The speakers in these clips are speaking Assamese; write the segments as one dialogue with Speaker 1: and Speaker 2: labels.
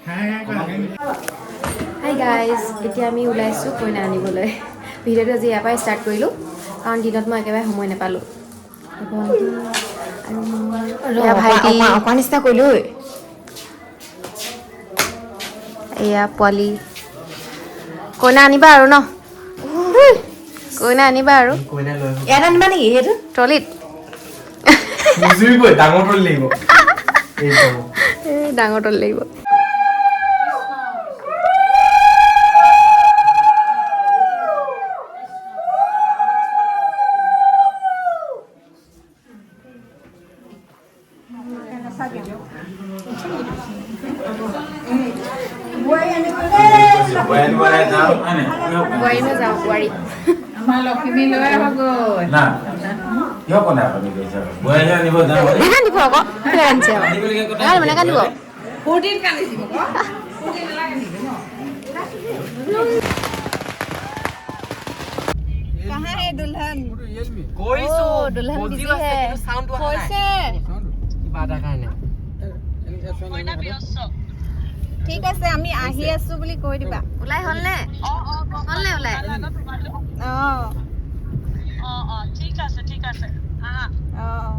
Speaker 1: হাই গাইজ, এতিয়া আমি ওলাইছোঁ কইনা আনিবলৈ। ভিডিঅ'টো আজি ইয়াৰ পৰাই ষ্টাৰ্ট কৰিলোঁ, কাৰণ দিনত মই একেবাৰে সময় নাপালোঁ। ভণ্টি আৰু মই, এয়া ভাইটি।
Speaker 2: অকণ নিচিনা কৰিলোঁ ঐ।
Speaker 1: এয়া পোৱালি। কইনা আনিবা আৰু ন, কইনা আনিবা আৰু।
Speaker 2: ইয়াত আনিবা নেকি সেইটো?
Speaker 1: ট্ৰলিত।
Speaker 3: নুজুৰিবই, ডাঙৰ ট্ৰলি লাগিব।
Speaker 1: এই ডাঙৰ ট্ৰলি লাগিব। বোৱাৰী মই যাওঁ বোৱাৰী।
Speaker 4: না, কিয় কণা আপুনি কৈছে বোৱাৰী আনিব যাওঁ।
Speaker 1: নাকান্দিব আকৌ, কেলে কান্দিছে আকৌ? নাকান্দিব, নাকান্দিব।
Speaker 5: কৰিছো।
Speaker 1: दुल्हन बिजी है।
Speaker 5: কিবা এটা কাৰণে।
Speaker 6: ঠিক আছে, আমি আহি আছো বুলি কৈ দিবা।
Speaker 1: ওলাই হ'ল নে? হ'ল নে ওলাই?
Speaker 6: অঁ।
Speaker 7: অঁ, ঠিক আছে, ঠিক আছে, আহা।
Speaker 6: অঁ।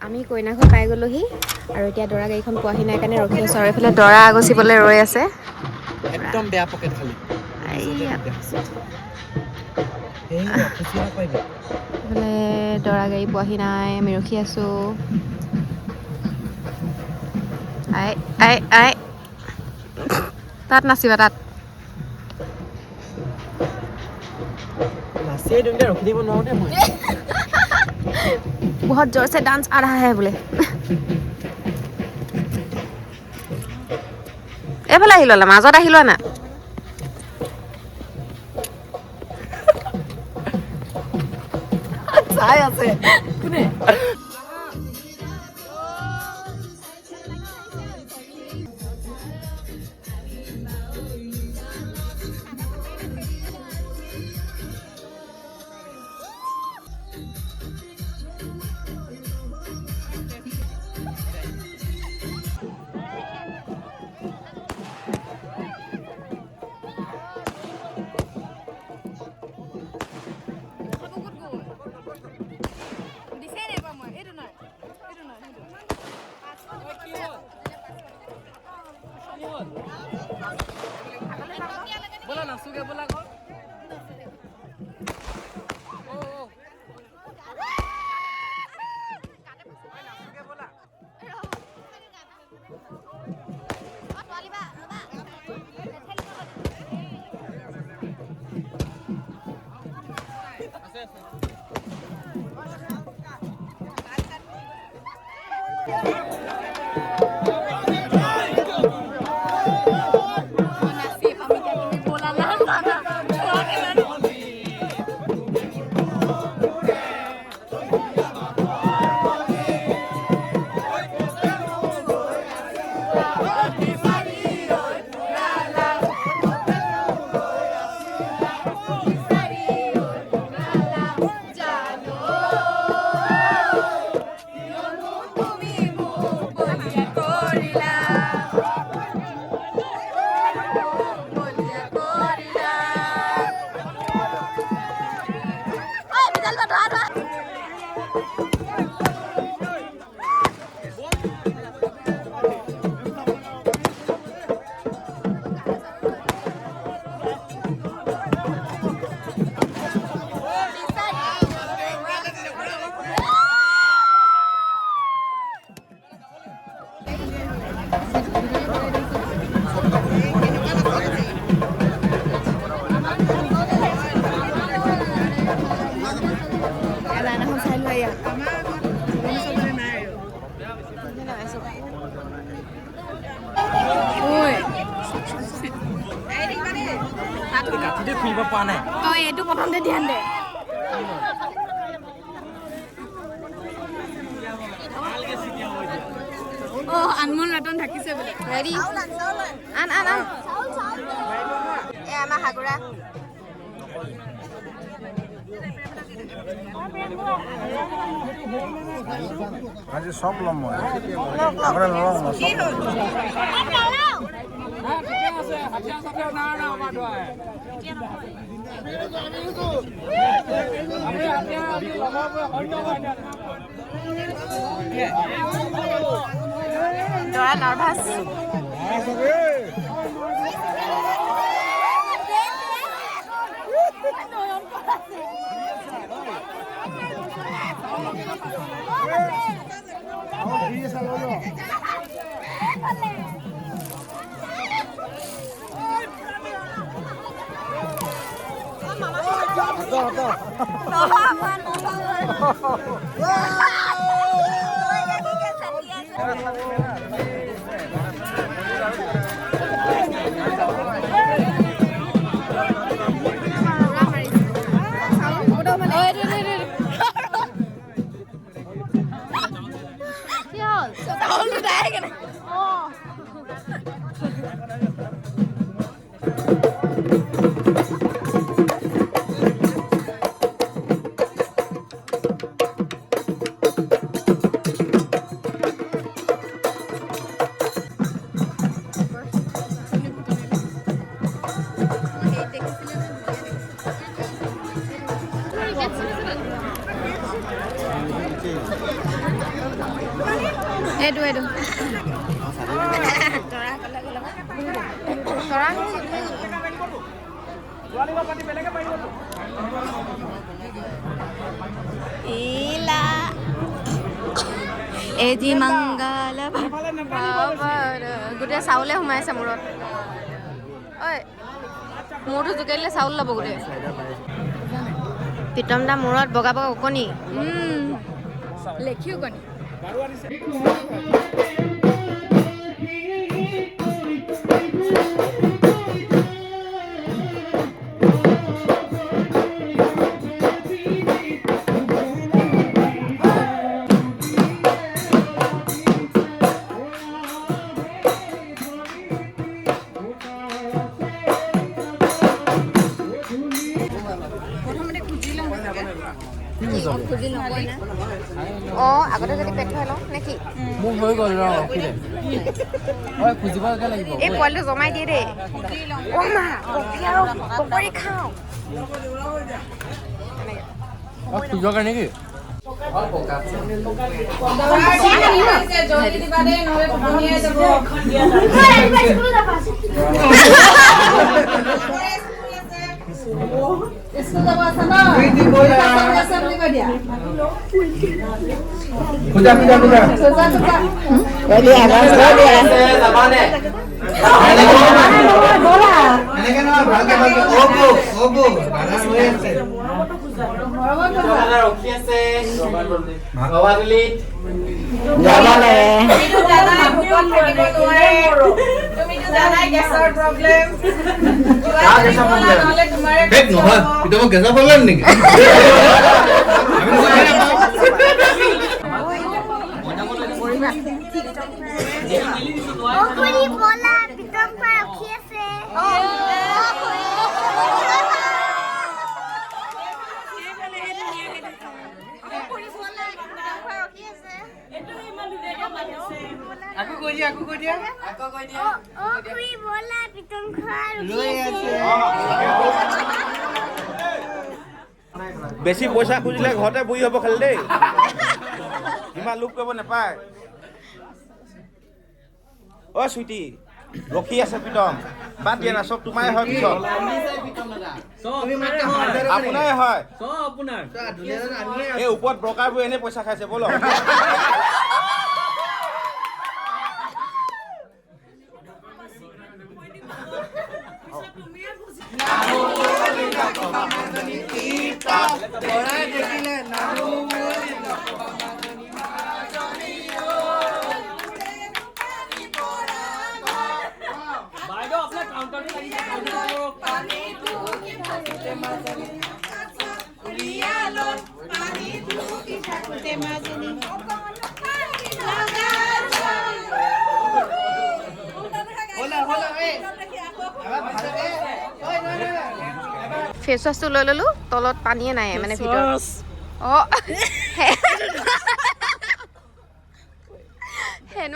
Speaker 1: আমি কইনা ঘৰ পাই গ'লোহি আৰু এতিয়া দৰা গাড়ীখন পোৱাহি নাই কাৰণে ৰখি আছোঁ আৰু এইফালে দৰা আগচিবলৈ ৰৈ আছে।
Speaker 5: একদম বেয়া পকেট খালি।
Speaker 1: এইয়া,
Speaker 5: এই খুচুৰা পাৰিবি।
Speaker 1: এইফালে দৰা গাড়ী পোৱাহি নাই, আমি ৰখি আছোঁ। I I I, তাত নাচিবা তাত।
Speaker 5: নাচিয়ে দিওঁ, ৰখি দিব নোৱাৰো দেই মই।
Speaker 1: बहुत जोर से डांस आ रहा है বোলে। এইফালে আহি ল'লা, মাজত আহি লোৱা না।
Speaker 2: চাই আছে কোনে?
Speaker 5: ব'লা নাচোগে, ব'লা আকৌ। গাঁঠিটো খুলিব পৰা নাই।
Speaker 6: তই এইটো প্ৰথমতে ধ্যান দে। অ আনমোল ৰতন থাকিছে বোলে।
Speaker 1: ৰেডি? আন আন আন। এ আমাৰ হাগুৰা।
Speaker 3: আজি চব ল'ম মই। আগতে নলওঁ মই চব।
Speaker 1: দৰা নাৰ্ভাছ। এইটো এইটো তৰা
Speaker 2: এজি মংগল
Speaker 1: গোটেই চাউলে সোমাইছে মূৰত। ঐ মূৰটো জোকাই দিলে চাউল ল'ব গোটেই। প্ৰীতম দা মূৰত বগা বগা ওকণি।
Speaker 6: লেখিও কণি।
Speaker 1: অ আগতে যদি পেট ভৰাই লওঁ নে কি?
Speaker 5: মোৰ হৈ গ'ল ৰ ৰখিলে। ঐ খুজিব লাগিব।
Speaker 1: এই পোৱালিটো জমাই দিয়ে দেই। অ মা কফি আৰু পকৰি খাওঁ।
Speaker 5: অ খুজিবৰ কাৰণে কি?
Speaker 3: খোজা খোজা খোজা। এনেকে নহয়, ভালকে ভালকে। অ বৌ, অ বৌ, দাদা ৰৈ আছে।
Speaker 5: ৰখি আছে গৱাদুলিত।
Speaker 3: নহয়, প্ৰীতমক গেছৰ প্ৰব্লেম নেকি? আমি গমেই নাপাওঁ।
Speaker 5: আকৌ কৈ দিয়া, আকৌ কৈ দিয়া, আকৌ কৈ দিয়া।
Speaker 4: বেছি পইচা খুজিলে ঘৰতে বুঢ়ী হ'ব খালি দেই। ইমান লোভ কৰিব নাপায়। অ চুইটি ৰখি আছে প্ৰীতম, বাদ দিয়া না, চব তোমাৰে হয় পিছত। আপোনাৰে হয়। এই ওপৰত ব্ৰকাৰবোৰ এনেই পইচা খাইছে। ব'লক।
Speaker 5: বাইদেউ আপোনাৰ কাউণ্টাৰটো লাগিছে, কাউণ্টাৰটো কৰক।
Speaker 1: ফেচ ৱাছটো লৈ ল'লোঁ, তলত পানীয়ে নাই মানে ভিতৰত। অঁ, হেণ্ড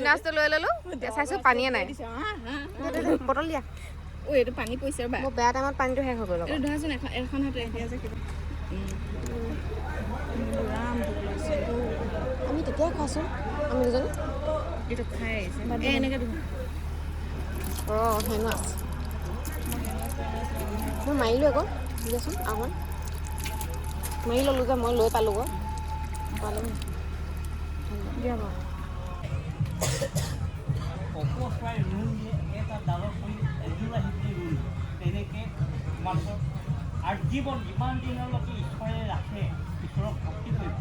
Speaker 1: ৱাছটো লৈ ল'লোঁ, এতিয়া চাইছোঁ পানীয়ে নাই। বটল দিয়া।
Speaker 6: ঐ, এইটো পানী পৰিছে ৰ'বা।
Speaker 1: মোৰ বেয়া টাইমত পানীটো শেষ হৈ গ'ল আকৌ।
Speaker 6: এইটো ধৰাচোন, এখন এখন হাতে এতিয়া যে কিবা।
Speaker 1: আমি তেতিয়াই খোৱাচোন, আমি দুজনী।
Speaker 6: এইটো খাই আহিছে, এই এনেকৈ ধোৱা।
Speaker 1: অঁ, হেণ্ড ৱাছ মই মাৰিলোঁ আকৌ, দিয়াচোন অকণমান মাৰি ল'লোঁ যে মই লৈ পালোঁগৈ, পালোঁ।
Speaker 6: দিয়া বাৰু।
Speaker 8: অকস্মাত ৰুম দিয়ে, এটা ডালত পৰি এযোৰ আহি পিনি ৰুই, তেনেকৈ তোমালোকৰ আৰু জীৱন যিমান দিনলৈকে ঈশ্বৰে ৰাখে, ঈশ্বৰক ভক্তি কৰিবা,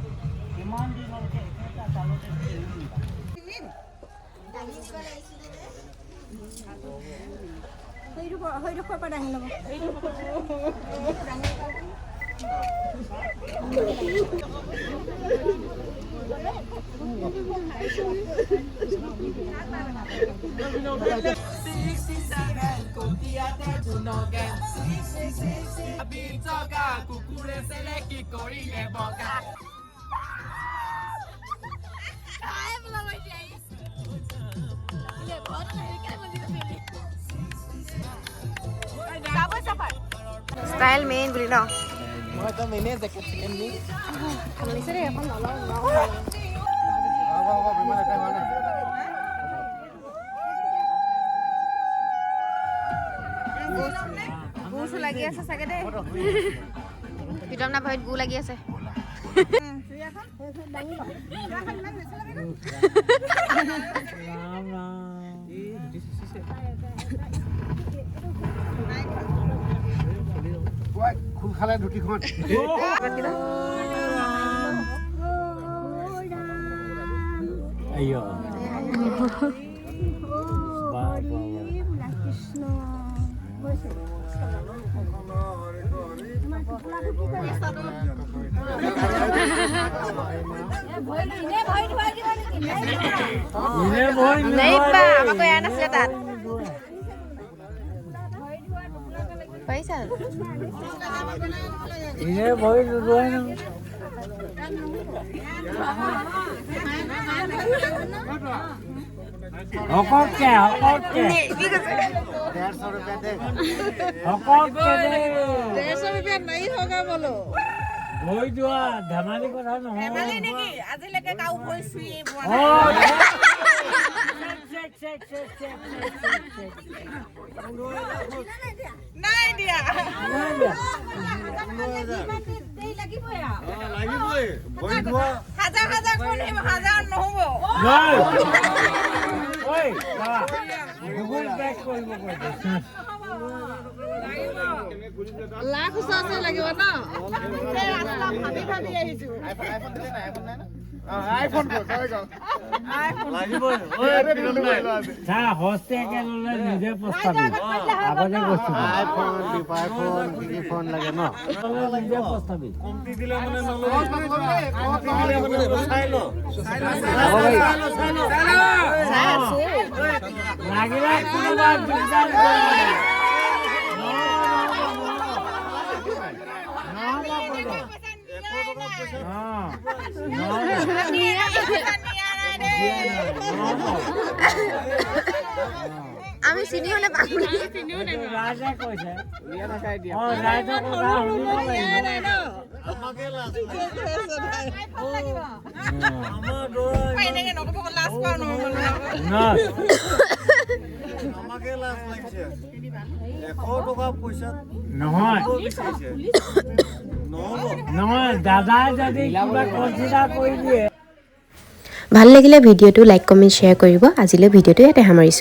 Speaker 8: সিমান দিনলৈকে একেটা ডালতে তুমি ৰুই দিবা।
Speaker 6: সেইডোখৰ পৰা দাঙি ল'ব।
Speaker 1: ষ্টাইল মেইন বুলি ন।
Speaker 5: মই একদম এনেই জেকেট চেকেট নি।
Speaker 1: লাগিছে দেই এখন নলওঁ।
Speaker 3: হ'ব হ'ব, ইমান এটা হোৱা নাই।
Speaker 1: গু চু লাগি আছে চাগে দেই। প্ৰীতম দা ভৰিত গু লাগি আছে।
Speaker 8: ৰাম ৰাম।
Speaker 3: ঐ, খোল খালে ধুতিখন।
Speaker 8: আಯ್ಯೋ, বা বা বা। এনে ভৰি।
Speaker 1: নাই বা, আমাকো এৰা নাছিলে তাত পাৰিছা।
Speaker 8: এনে ভৰি নোধোৱাই নহয়। শকতকে শকতকে।
Speaker 1: কি কৈছে?
Speaker 3: 150 रुपया दे।
Speaker 8: শকতকে দে।
Speaker 6: 150 रुपया नहीं होगा बोलो।
Speaker 8: ভৰি ধোৱা ধেমালি কথা নহয়।
Speaker 6: নেকি? আজিলৈকে কাৰো ভৰি চুইয়ে পোৱা।
Speaker 8: অ, check check check check check check.
Speaker 6: নাই দিয়া।
Speaker 8: নাই দিয়া।
Speaker 3: লাগিবই ভৰি ধোৱা।
Speaker 6: হাজাৰ হাজাৰ কোন আহিব? হাজাৰ নহ'ব।
Speaker 8: নাই ঐ বাবা, গুগল পে কৰিব কৈ দে।
Speaker 6: লাখ ওচৰা লাগিব ন? ভাবি ভাবি আহিছো।
Speaker 3: আইফোন দিলে নাই? আইফোন নাই না? আইফোন
Speaker 4: লাগিবই।
Speaker 8: চা, সস্তীয়াকে ল'লে নিজে পস্তাবি, আগতে কৈছো।
Speaker 3: আইফোন, আইফোন কি কি ফোন লাগে ন?
Speaker 8: ল'লে নিজে পস্তাবি।
Speaker 4: কমটি দিলে মানে নলবি, কমটি দিলে মানে চাই ল, চাই ল, চাই ল।
Speaker 8: লাগিলে কোনোবা দিগদাৰ কৰিব। নহ'ব। নহ'ব।
Speaker 1: আমি চিনি হ'লে পাম বুলি।
Speaker 8: এইটো ৰাইজে কৈছে। অ, ৰাইজৰ কথা শুনিব লাগিব।
Speaker 4: আমাকে লাজ।
Speaker 6: লাগিব।
Speaker 4: আমাৰ দৰা।
Speaker 6: এনেকে নক'ব, লাজ পাওঁ নহয়।
Speaker 8: ন।
Speaker 4: আমাকে লাজ লাগিছে, 100 টকা পইচাত
Speaker 8: নহয়।
Speaker 4: বিচাৰিছে, নহ'ব।
Speaker 8: নহয়, দাদাই যদি কিবা কনচিডাৰ কৰি দিয়ে।
Speaker 1: ভাল লাগিলে ভিডিঅ'টো লাইক, কমেণ্ট, শ্বেয়াৰ কৰিব। আজিলৈ ভিডিঅ'টো ইয়াতে সামৰিছোঁ।